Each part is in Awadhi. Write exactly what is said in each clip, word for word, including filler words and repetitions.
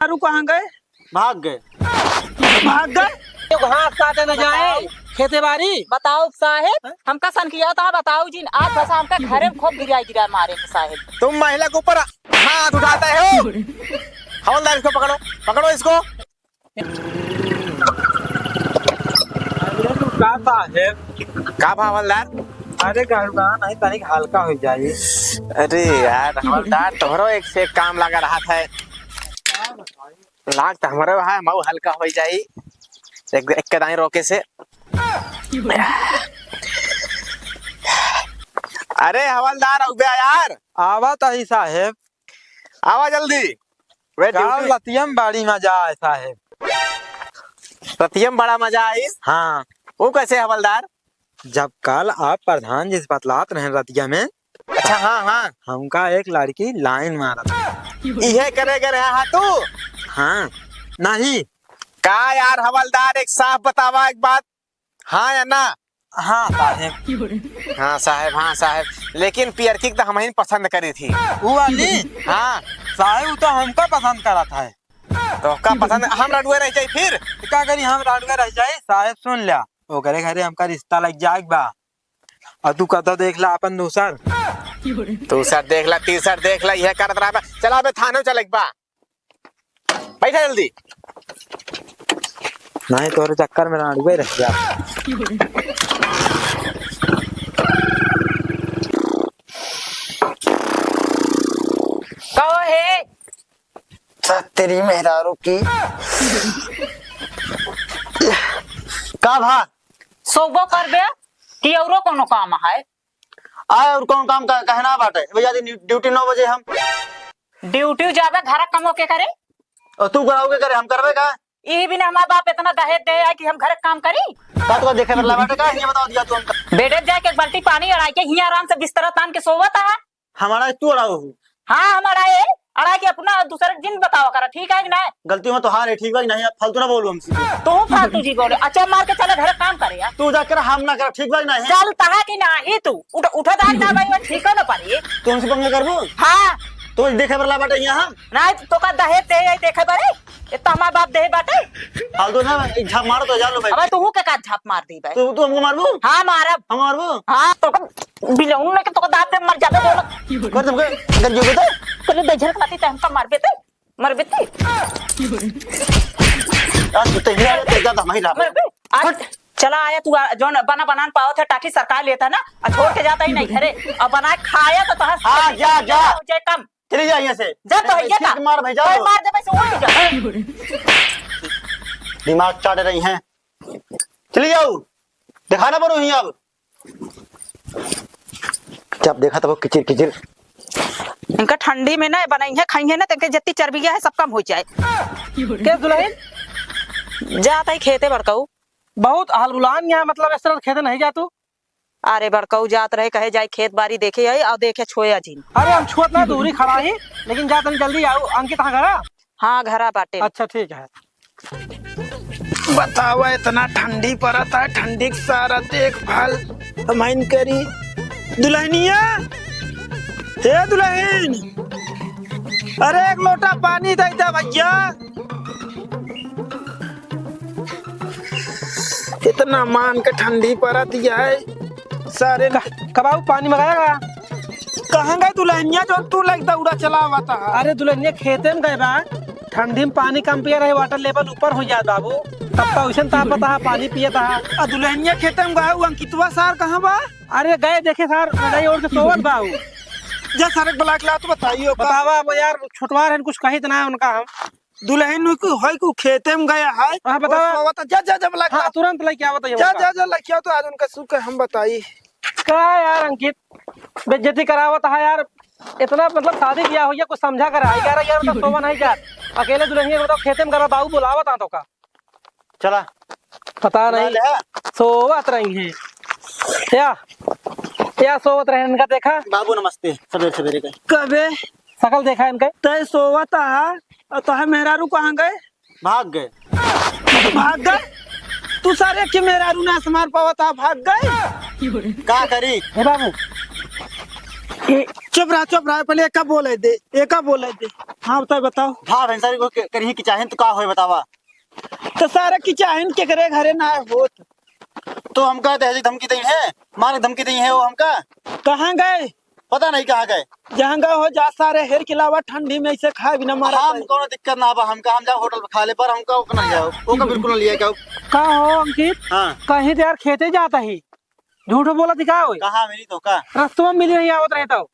मेहरारू कहाँ गए? भाग गए। भाग गए? तो घास काटे न जाए, खेते बारी। बताओ साहेब, हमका सनकिया तो बताओ जिन, आज बस हमका घरे में खूब गिरा गिरा मारे हैं साहेब। तुम महिला के ऊपर हाथ उठाते हो? हवलदार, इसको पकड़ो, पकड़ो इसको। अरे रुका साहेब। का भा हवलदार? अरे गड़बड़ा नहीं, तनिक हल्का हो जाई। अरे यार हवलदार, तोहरो एक से एक काम लगा रहा था। लाग तो हमरो है, मऊ हल्का हो जाई। एक, एक के दाई रोके से। अरे हवलदार, अबे यार। आवा तही साहेब। आवा जल्दी। वे काल ड्यूटी रतियम बड़ी मजा आए साहेब। रतियम बड़ा मजा आई? हाँ। वो कैसे हवलदार? जब कल आप प्रधान जी से बतलात रहे रतिया में, अच्छा, हाँ, हाँ। हमका एक लड़की लाइन मारत। इहे करे के रहे हा तू? हाँ, नहीं। का यार हवलदार, एक साफ बतावा एक बात, हाँ या ना? हाँ साहेब। हाँ साहेब, हाँ साहेब, लेकिन पियरकी के तो हमहिन पसंद करी थी। वो वाली? हाँ। साहेब, वो तो हमका पसंद करत है। तो का पसंद, हम रडुए रह जाई फिर? तो का करी, हम रडुए रह जाई? साहेब सुन ल्या, ओकरे घरे हमका रिश्ता लग जाए के बा। और तू कतो देख ला अपन दूसर। दूसर देख ला, तीसर देख ला, यह करत रहा बा। चला बे, थाने चले के बा। बैठा जल्दी। नहीं, तोरे चक्कर में रडुए रह जा। कहो हे। तेरी मेहरारू की। का भा? सोबो करबे कि औरो कोनो काम है? आए और कौन काम का कहना बाटे? भैया जी, ड्यू-, ड्यूटी नौ बजे हम। ड्यूटी जाबे, घर कमो के करे? और तू कराओ के करे, हम करबे का? इही बिना हमार बाप इतना दहेज दे है कि हम घर के काम करी? का तो देखे वाला बाटे का? ये बताओ दिया तू हमका। बेडे जाए के एक बाल्टी पानी अड़ाई के हियाँ आराम से बिस्तरा तान के सोवत है। हमारा तू अड़ाओ हो। हाँ, हमारा ये अड़ा के अपना दूसरे के जिन बतावा करा, ठीक है कि नहीं? गलती में तो हार है, ठीक है कि नहीं? अब फालतू ना बोलो हमसे। तू फालतू जी बोले, अच्छा मार के चले घर काम करे यार। तू जा कर हम ना कर, ठीक बा कि नहीं? चल तहा कि नाही तू, उठ, उठो दाग ना भाई, ठीक है ना पारी। तू हमसे पंगा करबू? हाँ। तो देखे वाला बाटे यहाँ हम। नहीं, तो का दहेज दे, यही देखे बरे। इतना हमार बाप दे बाटे। फालतू ना, एक झाप मारो तो जान लो भाई। अबे तू के का झाप मार दी भाई? तू, तू हमको मारबू? हाँ, मारब। हम मारबू? हाँ, तो बिलौन लेके तो दाब दे, मर जाबे दोनों। कर तुमको, कर जो बता। पहले दे झलक लाती ते हमका मारबे ते, मरबे ते। आज तो तेरा, तेरा तो हमारी लाभ। मरबे। आज चला आया तू, आ, जौन बना बनान पावत है, टाठी सरकार लेता ना, आ छोड़ के जाता ही नहीं घरे, और बना खाया तो तोहार हाँ, जा, जा। हो जाए कम। चली जा यहाँ से। जा तो भैया ठीक का। मार भाई, जा कोई तो। मार दे, वैसे उड़ जा। दिमाग चाट रही हैं। चली जाओ, दिखाना पड़ो ही अब। जब देखा तब वो किचिर किचिर। इनका ठंडी में ना बनाई है, खाई है ना, तो इनके जितनी चर्बी है सब कम हो जाए। के दुल्हन? जाता ही खेते बड़काऊ। बहुत हलबुलान यहाँ, मतलब इस तरह खेते नहीं जा तू? अरे बड़काऊ जात रहे, कहे जाई खेत बारी देखे आई और देखे छोया जिन। अरे हम छुअत ना, दूरी खड़ा ही, लेकिन जा तनी जल्दी आओ। अंकित हाँ घरा? हाँ घरा बाटे। अच्छा ठीक है। बतावा, इतना ठंडी पड़त है, ठंडी के सारा देखभाल हमइन करी। दुल्हनिया, हे दुल्हन, अरे एक लोटा पानी दे दे भैया। इतना मान के ठंडी पड़त है, सारे का, कबाऊ पानी मंगाया का? कहाँ गए दुल्हनिया जो तू लगता उड़ा चलावता है? अरे दुल्हनिया खेते में गए बा, ठंडी में पानी कम पिए रहे, water level ऊपर हो जात बाबू, तब तो वैसे ताप पता है, पानी पिए था। आ दुल्हनिया खेते में गए, वो अंकितवा सार कहाँ बा? अरे गए देखे सार, रजाई ओढ़ के सोवत बा उ। जा सारे बुला के ला तो बताइयो का। बतावा अब यार, छुटवार है, कुछ कही तो ना है उनका हम। दुल्हन को है को खेते में गया है। हाँ, बतावा। वो सोवत, जा, जा, जा, बुला के हाँ, ला। तुरंत लेके आवत है जा, उनका। जा, जा, लेके आओ तो आज उनका सुख है, हम बताई। का यार अंकित, बेइज्जती करावत है यार। इतना मतलब शादी ब्याह हो गया, कुछ समझा कर आई यार, यार तो सोवन है यार। अकेले दुल्हनिया को बताओ, खेते में गया, बाबू बुलावत आ तो का। चला। पता नहीं, ले। सोवत रही हैं। या, या सोवत रहे, इनका देखा? बाबू नमस्ते, सवेरे सवेरे का। कबे? शकल देखा इनका? तय सोवत आ, और तोहे मेहरारू कहाँ गए? भाग गए। भाग गए? तू सारे के मेहरारू ना समार पावत आ, भाग गए? का करी? हे बाबू, ये चुप रहा, चुप रहा, पहले एका बोले दे, एका बोले दे। हाँ, बताओ, बताओ। हाँ, भैंसा को के-, कहीं की चाहें तो का होए बतावा? तो सारे की चाहें के करे घरे ना होत। तो हमका दहेज धमकी दई है, मार धमकी दई है वो हमका। कहाँ गए? पता नहीं कहाँ गए। जहाँ गए हो जा सारे, हेर के अलावा ठंडी में ऐसे खाए बिना मारा हम जाए। कौनो दिक्कत ना बा हमका, हम जाओ होटल पे खा ले, पर हमका ओका ना लिया, ओका बिल्कुल ना लिया क्या? का हो अंकित? हाँ। कहीं तो यार खेते जाता ही, झूठ बोला दिखा हो। कहाँ मिली तो का? रस्तवा में मिली नहीं आवत रहे तो।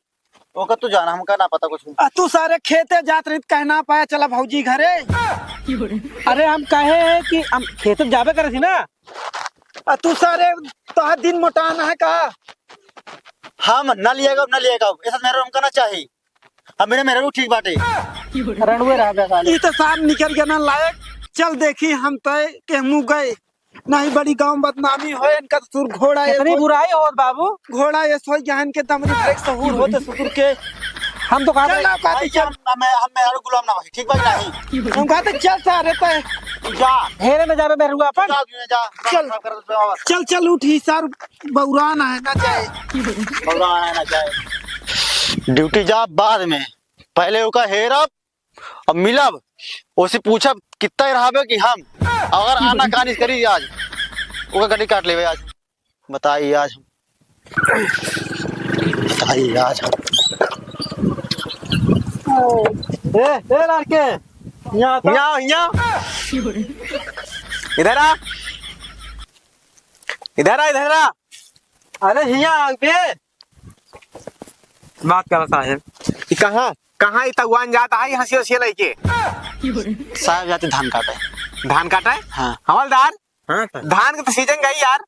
ओका तू जाना, हमका ना पता कुछ। आ, तू सारे खेते जात रही, कहे ना पाया, चला भौजी घरे। अरे हम कहे हैं कि हम खेते जाबे करे थी ना। आ, तू सारे तोहार दिन मोटाना है का? हम ना लिएगा, ना लिएगा, ऐसा मेरे हमका ना चाहिए। अब मेरे मेहरारू ठीक बाटे। रणुए रह गया साले। ई तो सार निकल गया ना लायक। चल देखी हम तय के मुँह गए। नहीं बड़ी गाँव बदनामी होए, इनका तो सुर घोड़ा ये कितनी सोच, बुराई होत बाबू। घोड़ा ये सोच जहन के दमरी भरे सहूर होते सुकुर के। हम तो कहा चल थे ना, कहते भाई, चल। हम, हम, हम मेहरारू गुलाम ना भाई, ठीक भाई नहीं। हम कहते चल सारे तय। जा। हेरे में जाबे मेहरुआ अपन। जा, जा, जा, चल। खराब कर दे, जा। चल, चल उठ, ई सार बौरान है ना जाए। बौरान है ना जाए। ड्यूटी जा बाद में, पहले ओका हेरब और मिलब, ओसे पूछब कितना ही रहबे कि हम, अगर आना कानी करी आज, ओका गड्डी काट लेबे आज। बताई आज हम, बताई आज हम। ए, ए लड़के, यहाँ आ तो। यहाँ, यहाँ। इधर आ, इधर आ, इधर आ। अरे हिया आगे। बात कर साहेब। ई कहाँ, कहाँ ई तगवान जात है, हंसी हंसी लइके? साहेब जाते धान काटे। धान काटे? हाँ। हवलदार, हाँ साहेब। धान के तो सीजन गई यार।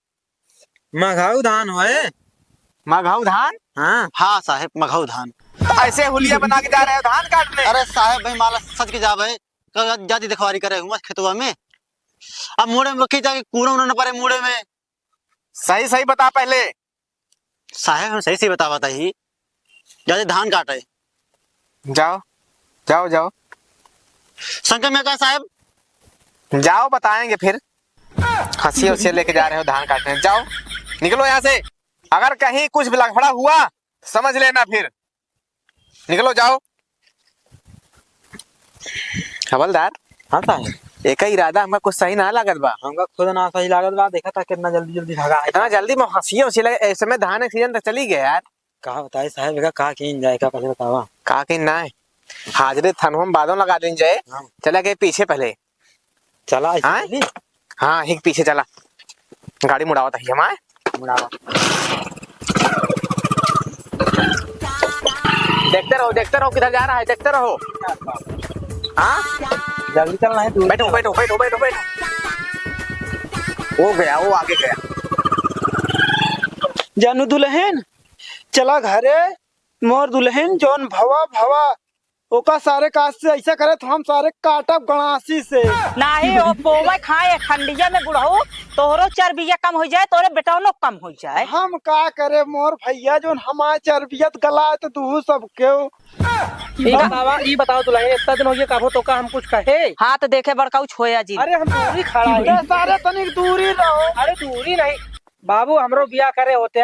मघऊ धान होए। मघऊ धान? हाँ। हाँ साहेब, मघऊ धान। तो ऐसे हुलिया बना के जा रहे हो धान काटने? अरे साहेब भाई, माला सच के जाबे, क-, जाती देखवारी करे हुआ खेतवा में। अब मुड़े में रखी जाके कूड़ा उड़ा न पड़े मुड़े में। सही सही बता पहले। साहेब, हम सही सही बतावत ही, जाते धान काटे। जाओ, जाओ, जाओ। संकट में का साहेब? जाओ, बताएंगे फिर। हंसी हंसी लेके जा रहे हो धान काटने, जाओ, निकलो यहाँ से। अगर कहीं कुछ भी लफड़ा हुआ, समझ लेना फिर। निकलो, जाओ। हवलदार। हाँ साहब। एका इरादा हमका कुछ सही ना लागत बा। हमका खुद ना सही लागत बा, देखा था कितना जल्दी जल्दी भगा है। इतना जल्दी में हंसिए उसी लगे, ऐसे में धान के सीजन तक चली गया यार। का बताए साहब, एका का कीन जाए, का पहले बतावा। का कीन ना है? हाजरे थनवा में बादों लगा दीन जाए। हाँ। चला गए पीछे पहले। चला, ऐसे हाँ? चली? हाँ, हिक पीछे चला। गाड़ी मुड़ावत ही हम, हाँ? मुड़ावा। देखते रहो, देखते रहो, किधर जा रहा है, देखते रहो। हाँ? जल्दी चलना है, दूर बैठो, चल। बैठो, बैठो, बैठो, बैठो। वो गया, वो आगे गया। जानू दुल्हन, चला घरे, मोर दुल्हन, जौन भवा, भवा। ओका सारे का से ऐसा करे तो हम सारे काटब गणासी से। नाही, ओ पोवे खाए ठंडिया में बुढ़ऊ, तोहरो चर्बिया कम हो जाए, तोरे बेटौनो कम हो जाए। हम का करे मोर भैया, जोन हमारे चर्बियत गला है तो तू सब क्यों? ई बतावा, ई बताओ दुल्हन, इतना दिन हो गया, कबो तो का हम कुछ कहे? हाथ देखे बड़काऊ छोया जी। अरे हम दूरी खड़ा है। ए सारे तनिक दूरी रहो। अरे दूरी नहीं बाबू, हमरो बियाह करे होते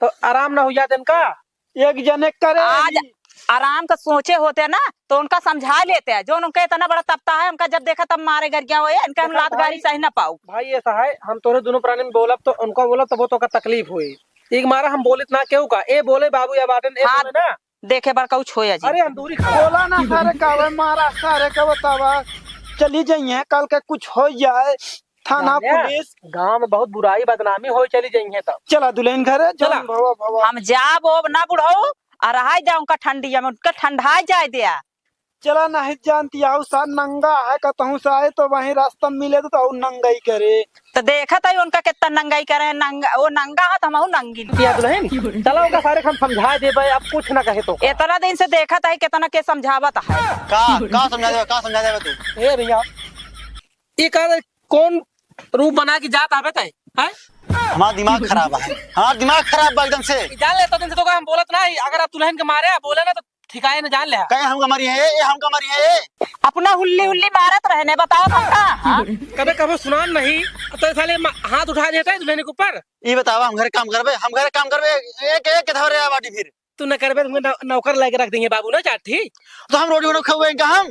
तो आराम न हो जाते इनका। एक जने करे आज ही। आराम का सोचे होते ना, तो उनका समझा लेते हैं। जो उनके इतना बड़ा तपता है, उनका जब देखा तब मारे गरिया होए, इनका हम देखा लात गारी भाई, सही ना पाऊ। भाई ऐसा है, हम तोरे दोनों प्राणी में बोलब तो उनका बोलब तब तो का तकलीफ होई। एक मारा हम बोलित ना केहू का, ए बोले बाबू या बाटन, ए हाँ, बोले ना। देखे बड़काऊ छोया जी। अरे हम दूरी खड़ा। बोला ना सारे का, वे मारा सारे का बतावा, चली जाइए, कल के कुछ हो जाए। थाना जाने, पुलिस। गांव में बहुत बुराई बदनामी होई चली जइहे तब। चला दुल्हन घरे, चला। जौन भवा भवा। हम जाब ओब ना बुढ़ऊ, आ रहाई जा उनका ठंडिया में, उनका ठंडा जाए दिया। चला नहीं जानती आऊ सा नंगा है, कतहूँ से आए तो वहीं रास्ता में मिले तो, तो आऊ नंगाई करे। तो देखत है उनका कितना नंगाई करे, नंगा, वो नंगा है तो हमहू नंगी। किया दुल्हन, चला उनका सारे हम समझा देबे, अब कुछ ना कहे तो। इतना दिन से देखत है कितना के समझावत है। का, का समझा देबे, का समझा देबे तू? ए भैया, ई का कौन रूप बना के जात आवे तय, हैं? हमार दिमाग खराब है, हमार दिमाग खराब बा एकदम से। ई जान ले, तो दिन से तो हम बोलत ना ही, अगर आप दुल्हन के मारे, बोले ना तो ठिकाए न जान ले। कहे हमका मारी है, ये हमका मारी है, ये। अपना हुल्ली हुल्ली मारत रहने, बताओ हमका, हाँ? कबे कबो सुनान नहीं, तो साले मा-, हाथ उठा देता है दुल्हन के ऊपर। ई बतावा, हम घरे काम करबे, हम घरे काम करबे, एक, एक के धरे आ बाटी फिर। तू न करबे, तुमको नौ-, नौकर लाके रख देंगे बाबू ना, चार ठी। तो हम रोटी वोटी खवाएंगे हम?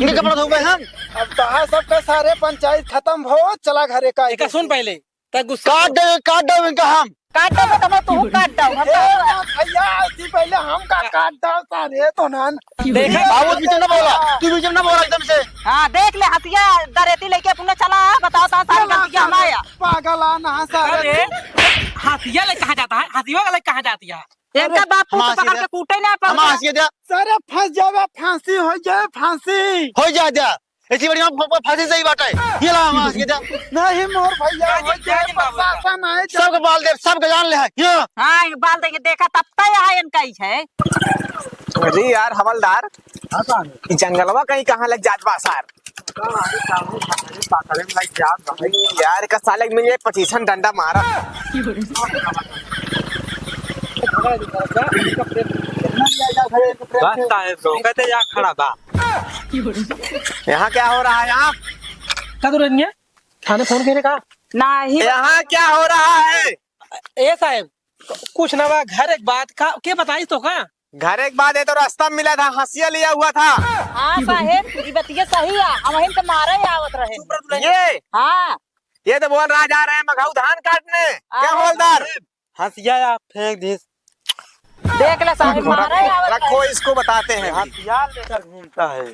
इनके कपड़ा धोबे हम? अब तहा सबका सारे पंचायत खतम हो, चला घरे का। एका सुन पहले, तै गुस्सा काट दे, काट दे इनका हम। काट दे, तो मैं तू काट दो, हम ए, तो ना भैया, ऐसी पहले हम का काट दो सारे, तो ना। देखा? बाबू, बीच में ना बोला, तू बीच में ना बोला एकदम से। हाँ, देख ले, हसिया दरेती लेके अपना चला, बताओ तो सारे चला गलती सारे, हमारा। पागल आ ना सारे। अरे, हसिया ले कहाँ जाता है? हसिया ले कहाँ जाती है? इनका अरे, बापू हम तो हंसी पकड़ दे। के कूटे ना हम पावे। हंसी दे। सारे फंस जावे, फांसी हो जाए, फांसी। हो जाए दे। ऐसी बड़ी हम फ-, फ-, फांसी सही बात है। ये ला हम हंसी दे। नहीं मोर भैया, हो जाए, प्रशासन आए, सबके बाल दे, सबके जान ले है। ये। हाँ, ये बाल देंगे, देखा तब तय है इनका ही है। अरे यार हवलदार, हाँ, कहाँ है? ई जंगलवा कहीं कहाँ लग जात बा सार? यार, का साले के मिल जाए, पच्चीसन डंडा मारा। बस साहेब, रोकते जा खड़ा बा। यहाँ क्या हो रहा है यहाँ? का तू रनिया? थाने फोन करे का? नहीं। यहाँ क्या हो रहा है? ए साहेब, कुछ ना बा, घर एक बात का, के बताई तो का? घर एक बात है, तो रास्ता में मिला था, हंसिया लिया हुआ था। हाँ साहेब, ई बतिया सही है, हम वहीं से मारे आवत रहे। चुप रह तू, ये? हाँ। ये तो बोल रहा जा रहे हैं मघऊ धान काटने। क्या हाँ। हवलदार? हंसिया या फेंक दिस। देख ले साहेब, मारे आवत रहे। रखो, इसको बताते हैं। हथियार लेकर घूमता है।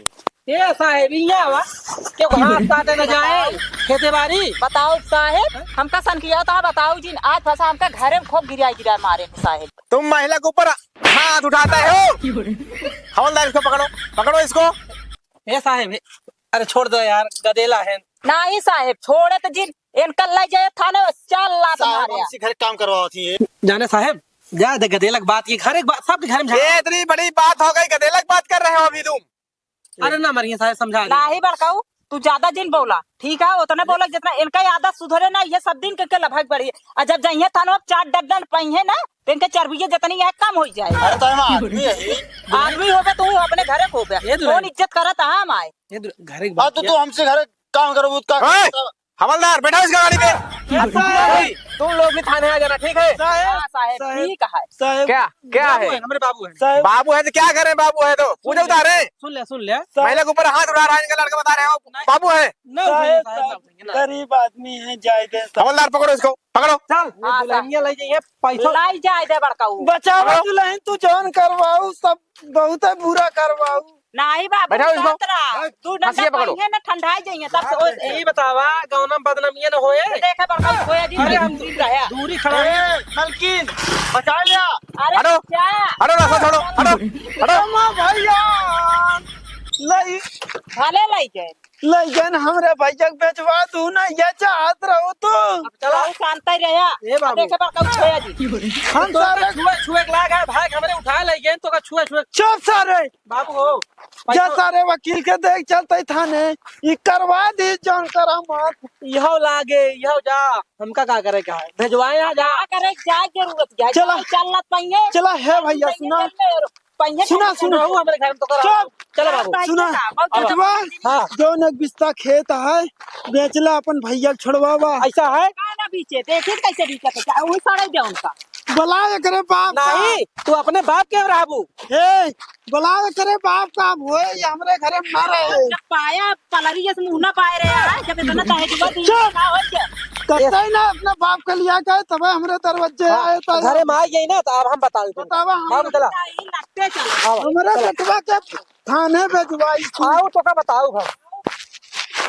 ए साहेब, इहाँ आवा। के घास काटे न जाए, खेते बारी। बताओ साहेब, हमका सनकिया था, बताओ जिन, आज फंसा हमका घरे में खूब गिराए गिराए मारे साहेब। तुम महिला के ऊपर हाथ उठाते हो? हवलदार, इसको पकड़ो, पकड़ो इसको। ए साहेब, ए, अरे छोड़ दो यार, गदेला है। नहीं साहेब, छोड़े तो जिन, इनका ले जाए थाने, चल लात साहेब, मारे। हमसे घर काम करवाओ थी ये। जाने साहेब, जा दे गदेला के बात, ये घर एक बात, सबके घर में झगड़ा। ये इतनी बड़ी बात हो गई, गदेला की बात कर रहे हो अभी तुम? अरे ना मरिए साहेब, समझा दे। नाही बड़काऊ, तू ज्यादा जिन बोला, ठीक है? उतने बोला जितना इनका आदत सुधरे ना, ये सब दिन के, के लभक बढ़ी। और जब जइहे थानो चार डंडन पहिए ना, तो इनके चर्बिये जितनी है कम हो जाए। अरे तो हम आदमी है ही। आदमी होबे तू अपने घरे होबे। ये दुल्हन। कौन इज्जत करत है हम आए? ये दुल्हन, घरे की हाँ, बात तो किया। तू हमसे घरे काम करो, वो का ए! हवलदार, बैठा इसका गाड़ी पे। साहेब। तुम लोग भी थाने आ जाना, ठीक है? साहेब, हाँ, साहेब, साहेब, ठीक है। साहेब, क्या? क्या बाबू है? है, हमारे बाबू है। साहेब। बाबू है तो क्या करें? बाबू है तो पूजा उतारे। सुन ले, सुन ले। साहेब। महिला के ऊपर हाथ उठा रहा है, इनका लड़का बता रहे हो, नहीं। बाबू है। ना उठाइए, साहेब, साहेब, ना उठाइए ना। गरीब आदमी है, जाए दे साहब। हवलदार, पकड़ो इसको, पकड़ो। चल। ये हाँ, दुल्हनिया साहब। ले जाइए, पैसा। लाई जाए दे बड़काऊ। बचावा पकड़ो। दुल्हन, तू जौन करवाऊ, सब बहुत बुरा करवाऊ। नाही बाबू, बैठाओ इसको। जात रहा। तू डंडा हंसिया पकड़ो। पहिए न ठंडाई जइहे, तब से ओए से। यही बतावा, गौनम बदनाम ये न होए। देखे बड़का होए जी, अरे हम दूरी खड़ा है। ए, मलकिन, बचा लिया। अरे हटो। क्या? हटो, रास्ता छोड़ो, हटो, हटो। अम्मा भैया, लई। भले लई जाए। लई जाए न, हमरे भैया के बेचवा दू ना, ये चाहत रहो तो। अब चला। बहुत शांत ही रहा। ए बाबू। देखे बड़का होए जी। हम सारे छुए, छुए के लाग है, भाग हमरे उठा लई गए, तो का छुए, छुए। चुप सारे। बाबू हो, जा पैसा सारे वकील के देख चलते थाने, ई करवा दी जौन करामात। इहो लागे, इहो जा, हमका का करे का है? भेजवाए यहाँ जा। का करे जाए जरूरत है? चला। चल लत पाएंगे। चला है भैया, सुना। पाएंगे सुना, सुना। रहू हमरे घर में तो करा। चुप। चला बाबू। सुना, बहुत ज्यादा बेटवा, हाँ। जौन एक बिस्ता खेत है, बेचला अपन भैया के छोड़वावा। ऐसा है? का ना बीचे, देखिए कैसे बीचे, वही सड़े दे उनका। बला एकरे बाप का। नहीं, तू अपने बाप के रहबू। ए, बला एकरे बाप का अब होए, ये हमरे घरे में ना रहे। जब पाया पलरी जैसे मुंह ना पाए रहे यार, जब इतना दहेजुआ दी चुप। ना हो क्या? कतई ना अपने बाप के लिया गए, तबे हमरे दरवाजे हाँ, आए तो घरे में आ गई ना, तो अब हम बताओ तुमको। बतावा हम। बाबू चला। नहीं, लगते चला। आओ, हमरे चला। बेटवा के थाने भेजवाई थी। आओ तो का बताओ हम।